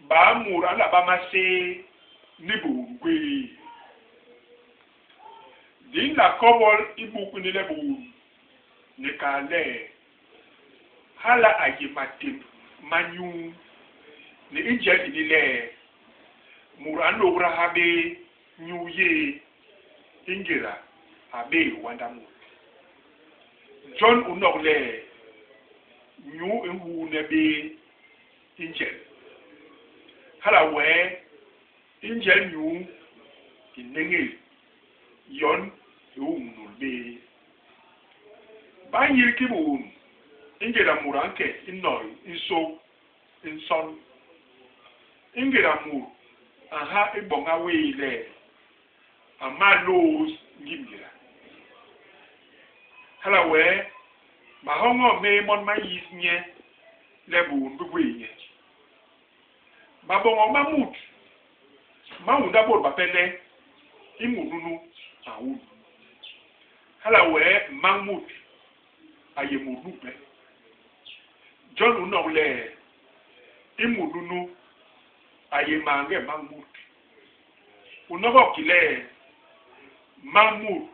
Baa mut a nla ba maséé ni biun gwéé? Di nla kobol i buk ini le biun ni kal le hala a yé matémb ma nyuu ni i njel ini le mut a nôgda ha bé nyuu yéé i ngéda a bé wanda mut. Jon u nok le nyuu i nhuune bé i njel. Hala wee i njel nyuu i néñél yon i u nunul bé. Ba nyil ki biun i ngéda mut a nke i noi nso i nson. I ngéda mut a nha i boña wéé le a mah lôôs ngim ngéda. Hala wee mahoñol méé mon ma yis nye le biun bi gwéé nye. Maboñok ma mut ma unda bôt bape le i mut nunu a un. Hala wee mañ mut a yé mut numpe. Jon u nok le i mut nunu a yé maange mañ mut. U nogok ki le mañ mut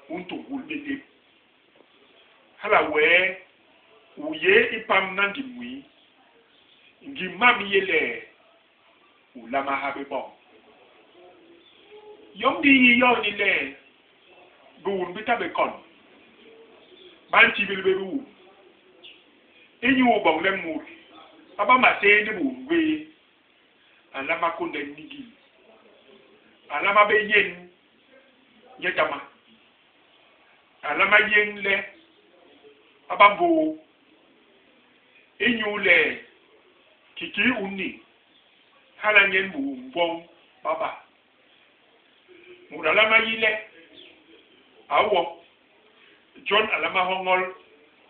u ntugul bé lép. Hala wee u yé i pamna ngim nwii, ngim mam i yé le u nlama ha bé boñ. Yom di yi yo ini le, biun bi ta bé kon. Ba ntibil bé biun. Inyu boñ le mut a ba maséé ni biun gwé, a nlama kônde nigil. A nlama bé yéñ nyetama. A nlama yéñ le a ba mbôô inyule kiki u niñ, hala nyen biun gwoñ b'a ba. Mut a nlama yi le a wo, jon a nlama hoñol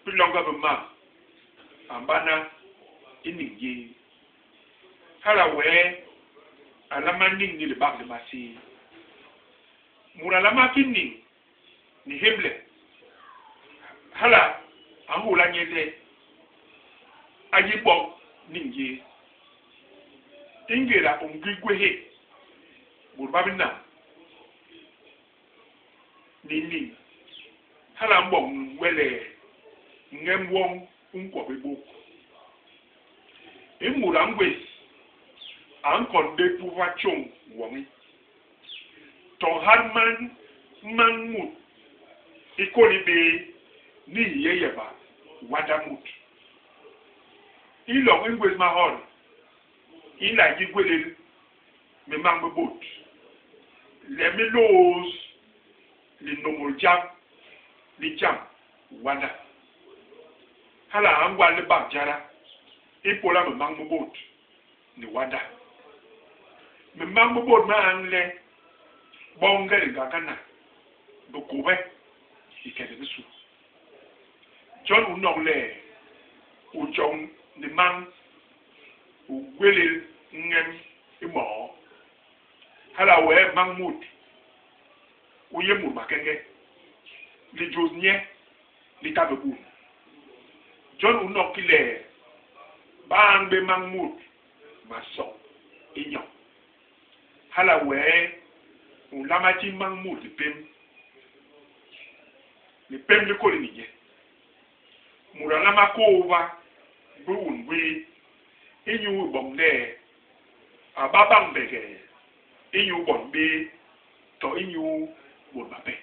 biloñge bi mam a mbana i niñ yé. Hala wee a nlama niñ ni libak li maséé. Mut a nlama ki niñ ni hémle. Hala a nhôla nye le a yi boñ niñ yé. I ngéda u ngi gwéhék bôt ba binam ni niñ, hala a mboñ we le ñem woñ u nkwo bé bôk. I mut a ngwés, a nkon bé puba tjôñ woñi. To hat man mañ mut i kôli bé ni hiyeyeba wada mut. I loñ i ngwés mahol i nla yi gwélél mimañ mi bôt le mi lôôs linômôl jap li jam wada. Hala a ngwal libak jada ipôla mimañ mi bôt ni wada. Mimañ mi bôt mi añle boñge lingakana bikube i ke ni bisu. Jon u nok le u jôñ ni mañ, u gwélél ñem i moo. Hala wee mañ mut u yé mut makeñge, lijôs nye li ta bé bun. Jon u nok ki le ba añ bé mañ mut masoñ i ñoñ. Hala wee u nlama ti mañ mut lipém, lipém li kôli ni nye. Mut a nlama kôôba biun gwé inyu i boñ le a ba bañ mbegee inyu bon bé to inyu bôt bape.